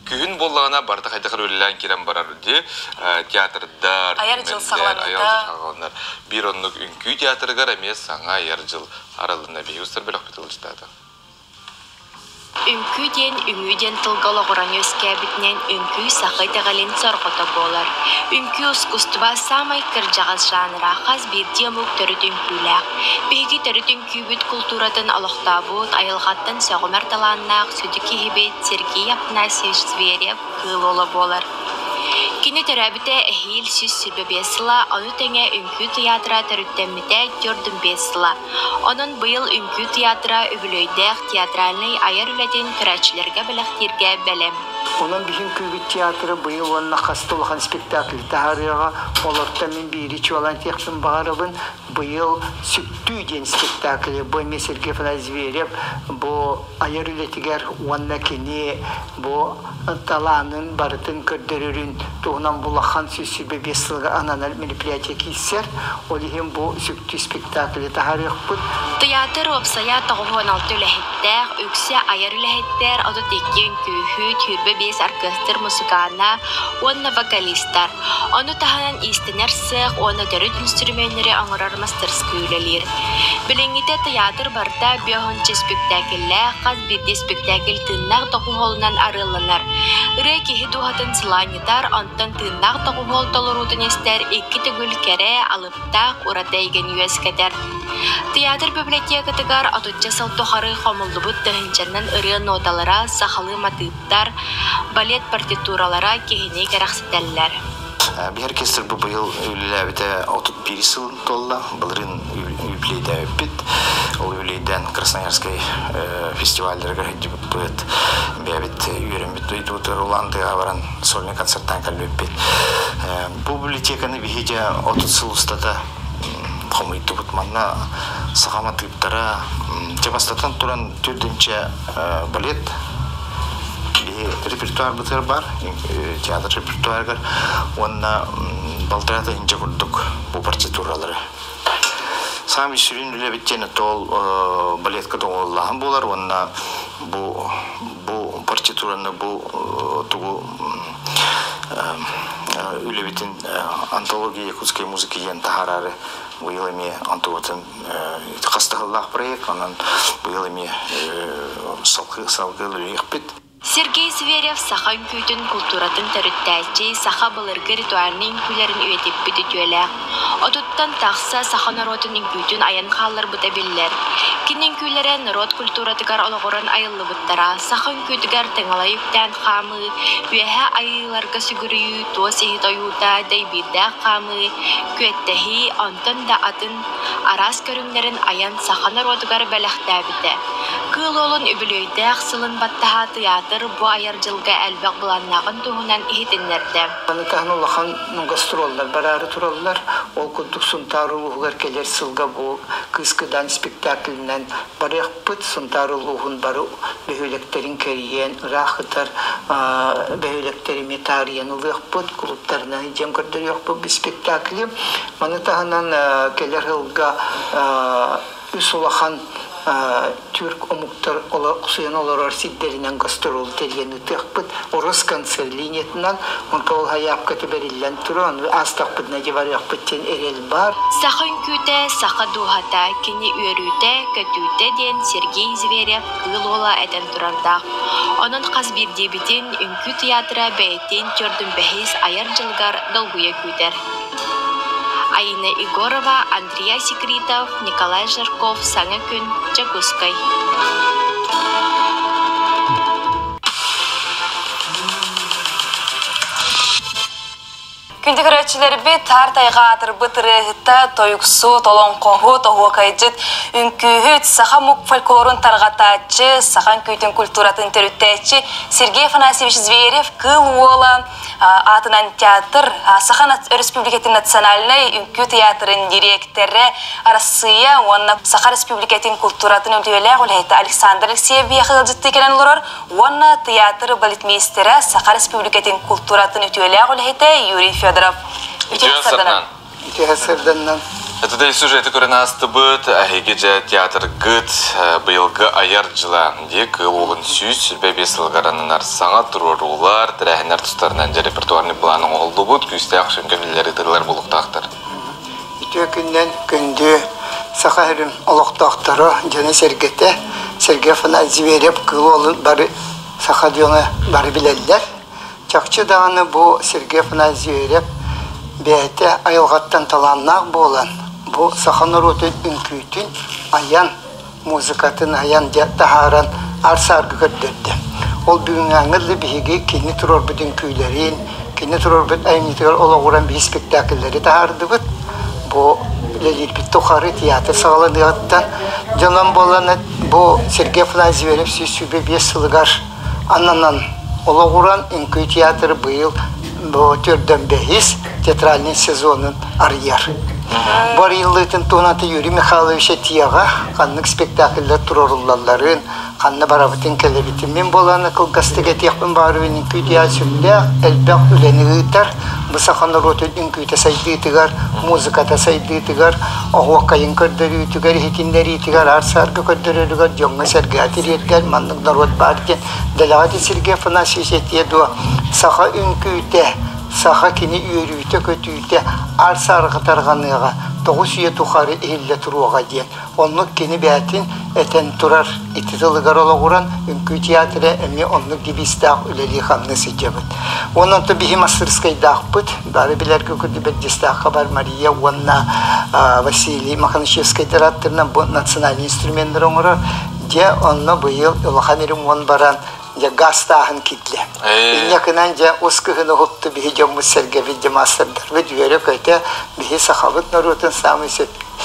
Күһүн буоллаҕына барыта хайдах эрэ үлэлээн киирэн барар дии. Театрдар, Айар дьыл түмэллэр, айар саҕаламмыта. дьыл саҕаланар. Биир оннук үҥкүү театрыгар эмиэ саҥа айар дьыл арылынна. Биһиги устар бөлөхпүт ылдьытаата. Үҥкүү диэн үҥүү диэн тылга олоҕуран үөскээбитинэн үҥкүү саха итэҕэлин сорҕото буолар. Үҥкүү ускуустуба саамай кырдьаҕас жанра, хас биирдии омук төрүт үҥкүүлээх. Биһиги төрүт үҥкүүбүт култууратын олохтообут, айылҕаттан сөҕүмэр талааннаах сүдү киһибит Сергей Афанасьевич Зверев Кыыл Уола буолар. Кини төрөөбүтэ эһиил 125 сыла, ону тэҥэ Үҥкүү тыйаатыра төрүттэммитэ 45 сыла. Онон быйыл Үҥкүү тыйаатыра үбүлүөйдээх театральнай айар үлэтин көрөөччүлэргэ бэлэхтииргэ бэлэм. Онон биһиги үҥкүүбүт театра быйыл уонна хас да улахан спектакль таһаарыаҕа. Олортон мин биири чуолаан этиэхпин баҕарабын. Быйыл «Сүктүү» диэн спектаклы бу эмиэ Сергей Афанасьевич Зверев бу айар үлэтигэр уонна кини бу талаанын барытын көрдөрөрүн туһунан бу улахан 125 сылга ананар мероприятие киирсэр. Ол иһин бу сүктүү спектаклы таһаарыахпыт. Тыйаатыр уопсайа 96 үлэһиттээх, үксэ айар үлэһиттэр, 32 үҥкүүһүт, 25 оркестр мусукаана уонна вокалистар. Ону таһынан иистэнэр сыах уонна төрүт инструменнэри оҥорор мастарыскыай үлэлиир. Билиҥҥитэ тыйаатыр барыта биэһунча испиктээкиллээх, хас биирдии испиктээкил тыыннаах доҕуһуолунан арыалланар. Ырыа киһи дууһатын сылаанньытар, онтон тыыннаах доҕуһуол толоруутун истэр икки төгүл кэрэ, алыптаах, ураты эйгэни үөскэтэр. Тыйаатыр библиотекатыгар отучча сыл тухары хомуллубут тыһыынчанан ырыа ноталара, сахалыы матыыптар, балет партитуралара киһини кэрэхсэтэллэр. Биһи оркестр бу быйыл үлэлээбитэ 31 сыл туолла. Былырыын юбилейдээбиппит. Ол юбилейдээн Красноярскай фестивалларыгар сылдьыбыппыт. Бэйэбит үөрэммит дойдубутугар Улан-Удэҕэ баран сольный концертаан кэлбиппит. Бу библиотеканы биһи дьэ 30 сыл устата хомуйдубут. Манна саха матыыптара, дьэ бастатан туран түрдүнчэ балет биһи репертуарбытыгар бар, театр репертуарыгар уонна балтараа тыһыынча курдук бу партитуралары. Саамай сүрүн үлэбит диэн ол балетка доҕуһуоллааһын буолар уонна бу бу партитураны бу тугу үлэбитин антология якутской музыки диэн таһаараары быйыл эмиэ онтубутун хас да сыллаах проект онон быйыл эмиэ салгыы үлэлиэхпит. Сергей Зверев саха үҥкүүтүн култууратын төрүттээччи, саха былыргы ритуальнай үҥкүүлэрин үйэтиппит үтүөлээх. Отуттан тахса саха норуотун үҥкүүтүн айан хаалларбыта биллэр. Кини үҥкүүлэрэ норуот культуратыгар олоҕуран айыллыбыттара, саха үҥкүүтүгэр тыҥалай үктээн хаамыы, үөһэ айыыларга сүгүрүйүү, туос иһит ойуута, дэйбиирдээх хаамыы, күөттэһии, онтон да атын араас көрүҥнэрин айан саха норуотугар бэлэхтээбитэ. Кыыл Уолун үбүлүөйдээх сылын баттаһа тыйаатыр бу айар дьылга элбэх былааннааҕын туһунан иһитиннэрдэ. Маны таһынан улахан гастроллар бараары тураллар. Ол курдук Сунтаар улууһугар кэлэр сылга бу Кыыс Кыдаан спектаклинэн барыахпыт. Сунтаар улууһун бары бөһүөлэктэрин кэрийэн, ыраах ытар бөһүөлэктэри эмиэ таарыйан ылыахпыт, клубтарынан дьиэм көрдөрүөхпүт бу спектакли. Маны таһынан кэлэр сылга үс улахан түрк омуктар олохсуйан олорор сирдэринэн гастрол тэрийэн ыытыахпыт. Росконцерт линиятынан онто ол хайаапка бэриллэн туран аастахпытына дьэ барыахпыт диэн эрэл баар. Саха үҥкүүтэ, саха дууһата, кини үөрүүтэ, көтүүтэ диэн Сергей Зверев Кыыл Уола этэн турардаах. Онон хас биирдиибитин Үҥкүү тыйаатыра бэйэтин төрдүн бэһис айар дьылыгар долгуйа күүтэр. Айина Егорова, Андрей Секритов, Николай Жарков «Саҥа күн», Дьокуускай. Күндү көрөөччүлэрбит, таар тайҕа аатырбыт ырыаһыта, тойуксут, олоҥхоһут, оһуокайдьыт, үҥкүүһүт, саха омук фольклорун тарҕатааччы, саха үҥкүүтүн культуратын төрүттээччи Сергей Афанасьевич Зверев Кыыл Уола аатынан театр, Саха Өрөспүүбүлүкэтин национальнай үҥкүү тыйаатырын дириэктэрэ, Арассыыйа уонна Саха Республикатын култууратын үтүөлээх үлэһитэ Александр Алексеев биһиэхэ ыалдьыттыы кэлэн олорор уонна тыйаатыр балетмейстера, Саха Республикатын култууратын үтүөлээх үлэһитэ Юрий Федоров. Үтүө сарданан. Үтүө сарданан. Этидей сюжеты көрөн аастыбыт, эһиги дьэ театргыт быйылгы айар дьыла дии Кыыл Уолун 125 сылыгар ананар саҥа туруоруулар, тэрээһиннэр тустарынан дьэ репертуарный план оҥоһуллубут, күүстээх сүҥкэн ытырылар булуктаахтар. Үтүө күннэн күндү Саха сирин олохтоохторо, дьоно-сэргэтэ Сергей Афанасьевич Зверев Кыыл Уолун бары саха дьоно бары билэллэр. Чахчы даҕаны бу Сергей Афанасьевич Зверев бэйэтэ айылҕаттан талааннаах буолан, бу саха норуотун үҥкүүтүн айан, музыкатын айан таһааран аар-саарга көрдөрдө. Ол бүгүҥҥээҥҥэ дылы биһиги кини туруорбут үҥкүүлэрин, кини туруорбут айымньытыгар олоҕуран биһи спектакльлэри таһаардыбыт. Бу үлэлиирбит тухары театр саҕаланыаҕыттан дьонон буолан бу Сергей Афанасьевич Зверев 125 сылыгар ананан олоҕуран үҥкүү театры быйыл бу төрдөн бэһис театральный сезонун арыйар. Бу арыйыллыытын туһунан Юрий Михайлович этиэҕэ ханнык спектакльлэр туруоруллалларын, ханна барабытын кэлэбитин мин буолан кылгастык этиэхпин баҕарабын үҥкүү театр сүрдээх элбэх үлэни ыытар. Бу саха норуотун үҥкүүтэ сайдыытыгар, музыката сайдыытыгар, оһуокайын көрдөрүүтүгэр, иһитиннэриитигэр, аар-саарга көрдөрөрүгэр дьоҥҥо-сэргэҕэ тириэрдэр маннык норуот баар диэн дэлэҕэ Сергей Афанасьевич этиэ дуо саха үҥкүүтэ саха кини үөрүүтэ-көтүүтэ аар-саарга тарҕаныаҕа, 9 үйэ тухары иһиллэ туруоҕа диэн. Оннук кини бэйэтин этэн турар ити тылыгар олоҕуран үҥкүү театра эмиэ оннук девизтээх үлэлии-хамныы сылдьабыт. Онон то биһи мастырскайдаахпыт, бары билэргэ курдук Бэрдьиэстээххэ бар Мария уонна Василий Маханычевскайдар аттарынан бу национальный инструменнары оҥорор. Дьэ, онно быйыл улахан ремонт баран дьэ газтааһын киирдэ. Инньэ гынан дьэ ус кыһын уһукту биһи дьоммут сэргэбит дьэ маастардарбыт үөрэ-көтө биһи сахабыт норуотун саамай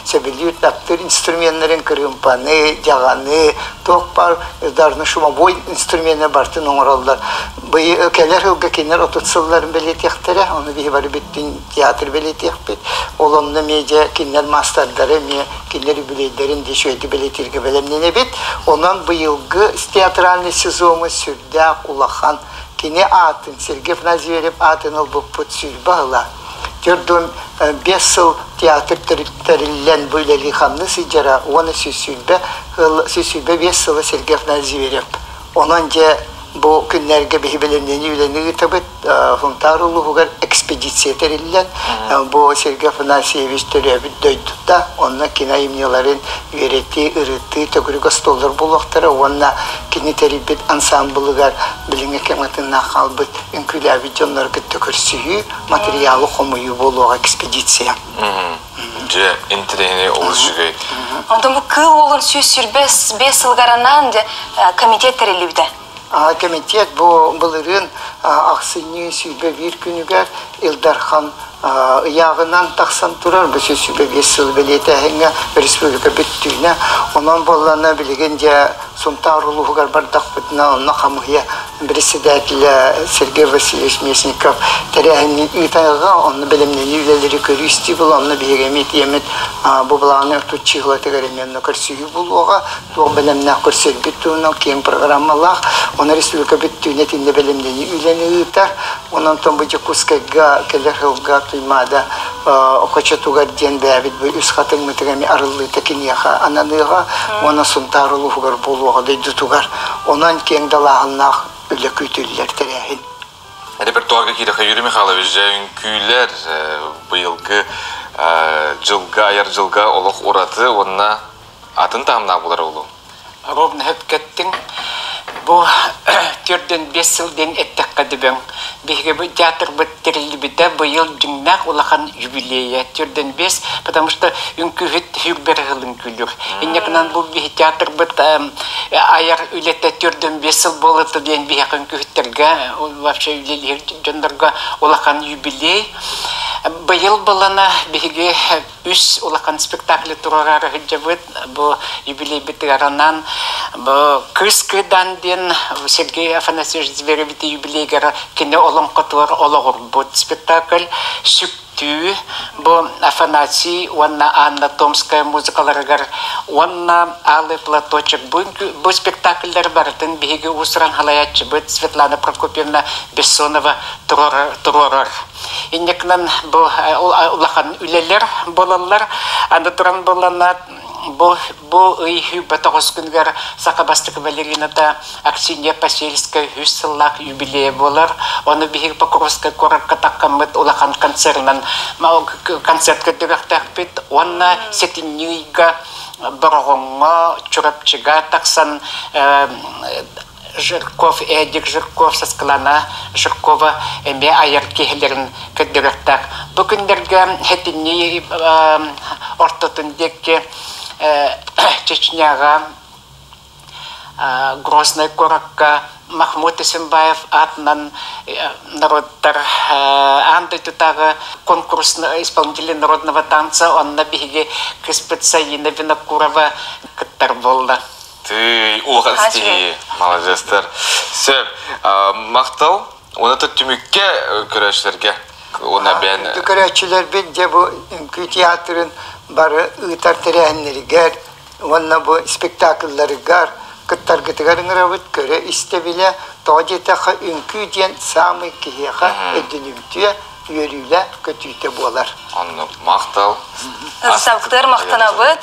сөбүлүүр таптыыр инструменнарын кырыымпаны, дьаҕаны, туох баар ударно-шумовой инструмены барытын оҥороллор. Быйыл кэлэр сылга кинилэр 30 сылларын бэлиэтиэхтэрэ, ону биһи бары бүттүн театр бэлиэтиэхпит. Ол онно эмиэ дьэ кинилэр маастардара эмиэ кинилэр үбүлүөйдэрин дьэ үчүгэйдик бэлиэтииргэ бэлэмнэнэбит. Онон быйылгы театральный сезоммут сүрдээх улахан. Кини аатын, Сергей Афанасьевич аатын ылбыппыт 20 сыла. 45 сыл театр тэриллэн бу үлэлии-хамныы сылдьара уонна 125 сыла Сергей Афанасьевич. Онон дьэ бу күннэргэ биһи бэлэмнэнии үлэни ыытабыт. Сунтаар улууһугар экспедиция тэриллэн, бу Сергей Афанасьевич төрөөбүт дойдута, онно кини айымньыларын үөрэтии, ырытыы, төгүрүк остуоллар буолуохтара уонна кини тэрийбит ансаамбылыгар билиҥҥи кэмҥэ тыыннаах хаалбыт үҥкүүлээбит дьоннору кытта көрсүһүү, матырыйаалы хомуйуу буолуоҕа экспедиция. Дьэ, интэриэһинэй олус үчүгэй. Онтон бу Кыыл Уолун 125 сылыгар анаан дьэ комитет тэриллибитэ. Комитет бу былырыын ахсынньы 121 күнүгэр Ил Дархан ыйааҕынан тахсан турар бу 125 сыл бэлиэтээһиҥҥэ республика бүттүүнэ. Онон буоллана билигин дьэ Сунтаар улууһугар бардахпытына онно хамыһыйа председателэ Сергей Васильевич Местников тэрээһини ыытарга онно бэлэмнэнии үлэлэри көрүү-истии була онно биһиги эмиэ тиэммит бу былааны тутчыылатыгар эмиэ онно көрсүһүү буолуоҕа туох бэлэмнээх көрсөрбүт туһунан киэҥ программалаах онно республика бүттүүнэ итиннэ бэлэмнэнии үлэни ыытар онон бу Дьокуускайга кэлэр сылга Туймаада Хочотугар диэн бэйэбит бу үс хатыҥмытыгар эмиэ арыллыыта киниэхэ ананыаҕа уонна Сунтаар улууһугар буолуоҕа дойдутугар. Онон киэҥ далааһыннаах үлэ күүтүллэр тэрээһин. Репертуарга киирэхэ Юрий Михайлович, дьэ үҥкүүлэр быйылгы дьылга, айар дьылга олох ураты уонна атын таһымнаах буолар буолуо. Ровно кэттиҥ. Бу 4-5 сыл диэн эттэххэ дөбөҥ. Биһиги бу театрбыт тэриллибитэ быйыл дьиҥнээх улахан юбилейа 4-5, потому что үҥкүүһүт сүүрбэр сыл үҥкүүлүүр. Инньэ гынан бу биһи театрбыт айар үлэтэ 4-5 сыл буолута диэн биһиэхэ үҥкүүһүттэргэ вообще үлэлиир дьоннорго улахан юбилей. Быйыл балана биһиги үс улахан спектакль туруораары сылдьабыт. Бу юбилейбитигэр анаан. Бу Кыыс Кыыдан диэн Сергей Афанасьевич Зверевити юбилейгара кини олоҥхотугар олоҕурбут спектакль Сүктүү бу Афанасий уонна Анна Томская музыкаларыгар уонна Алый платочек бу, бу спектакльлары барытын биһиги уус-уран халайааччыбыт Светлана Прокопьевна Бессонова туруорар. Иннекнан бу улахан үлэлэр буолаллар. Аны туран буоллана бу бу ый 29 күнүгэр саха бастакы балерината Аксинья Посельская үс сыллаах юбилейа буолар. Ону биһиги Покровскай куоракка таккаммыт улахан концерынан концерт көрдөрүөхтээхпит. Уонна сэтинньи ыйга Бороҕоҥҥо, Чурапчыга тахсан Жирков, Эдик Жирков, Саскылана Жиркова эмиэ айар киһилэрин көрдөрүөхтээх. Бу күннэргэ сэтинньи ортотун диэки Чечняҕа Грозный куоракка Махмуд Исимбаев аатынан народтар аан дойдутааҕы конкурс исполнителей народного танца онно биһиги кыыспыт Саина Винокурова кыттар буолла. Тыый, улахан ситиһии. Маладьыастар. Сөп. Махтал. Уонна түмүккэ көрөөччүлэргэ уонна бэйэн Көрөөччүлэрбит дьэ бу үҥкүү театрын бары ыытар тэрээһиннэригэр уонна бу спектакльларыгар кыттаргытыгар ыҥырабыт көрө истэбилэ тоҕо диэтэххэ үҥкүү диэн саамай киһиэхэ өйдөнүмтүө үөрүүлэ көтүүтэ буолар. Оннук махтал. Савктыр махтанабыт.